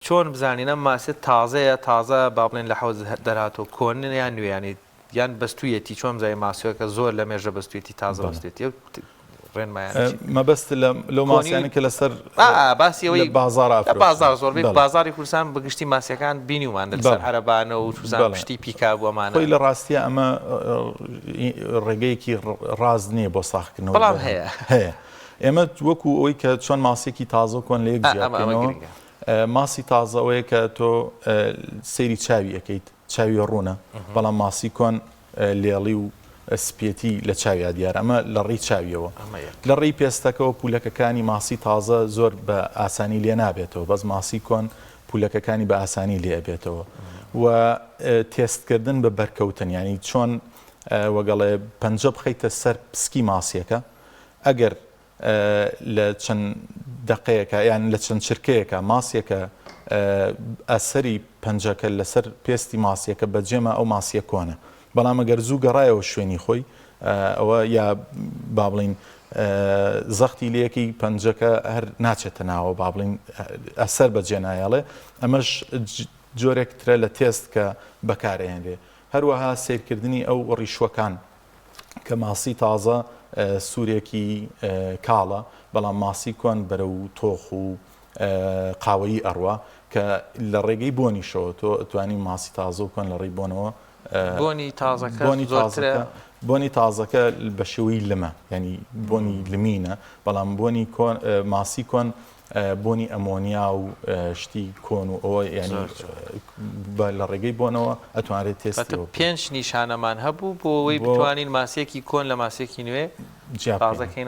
چۆن بزانین ئەم ماسیە تازەیە تازە با بڵێن لە حەوز دەرهاتوە کۆنە یان نوێ یانی یان بەستویەتی چۆن بزانین ماسیەکە زۆر لە مێژە بەستویەتی تازە بەستێتی ئەو ڕێنمایانە چی؟ مەبەست لە لەو کۆنی ماسیانە کە لەسەر ئا باسی لە ئەوەی بازاڕ لە ئەفرۆشرێن بازاڕ زۆربەی بەڵێ بازاڕی کوردستان بە گشتی ماسیەکان بینیومان لەسەر بەڵێ عەرەبانە و چوزان بەڵێ پشتی پیکاب و ئەمانە خۆی لە ڕاستیا ئەمە ڕێگەیەکی ڕاست نییە بۆ ساغکردنەوەی بەڵام بەرهەم هەیە هەیە ئێمە وەکو ئەوەی کە چۆن ماسیەکی تازە و کۆن لە یەک ئا جیا ئەمە ئەمە بکەینەوە گرنگە. ماسی تازە ئەوەیە کە تۆ سەیری چاوی ئەکەیت چاوی ڕوونە بەڵام ماسی کۆن لێڵی و سپێتی لە چاویا دیارە ئەمە لە ڕێی چاویەوە لە ڕێی پێستەکەوە پولەکەکانی ماسی تازە زۆر بە ئاسانی لێ نابێتەوە بەس ماسی کۆن پولەکەکانی بە ئاسانی لێ ئەبێتەوە و تێستکردن بە بەرکەوتن یعنی چۆن وەگەڵێ پەنجە بخەیتە سەر پسکی ماسیەکە ئەگەر لە چەند دەقەیەکا یان لە چەند چرکەیەکا ماسیەکە ئەسەری پەنجەکە لەسەر پێستی ماسیەکە بەجێما ئەو ماسیە کۆنە بەڵام ئەگەر زوو گەڕایەوە شوێنی خۆی ئەوە یا با بڵین زەختی لەکەی پەنجەکە هەر ناچێتە ناوە با بڵین ئەسەر بەجێ نایەڵێ ئەمەش جۆرێک ترە لە تێست کە بەکارئەهێنرێ هەروەها سەیرکردنی ئەو ڕیشوەکان کە ماسی تازە سوورێکی کاڵە، بەڵام ماسی کۆن بەرەو تۆخ و قاوەیی ئەڕوا کە لە ڕێگەی بۆنیشەوە تۆ ئەتوانی ماسی تازە و کۆن لە ڕێی بۆنەوە بۆنی تازەکە بۆنی زۆرترە؟ تازەکە بۆنی تازەکە بە شێوەی لمە یانی بۆنی لمینە بەڵام بۆنی کۆن ماسی کۆن بۆنی ئەمۆنیا و شتی کۆن و ئەوە یانی زۆر جوان. بە لە ڕێگەی بۆنەوە ئەتوانرێت واتە تێستی ئەوە بکرێت. پێنج نیشانەمان هەبوو بۆ ئەوەی بۆ بتوانین ماسییەکی کۆن لە ماسییەکی نوێ جیا تازە بکەینەوە. کەینەوە.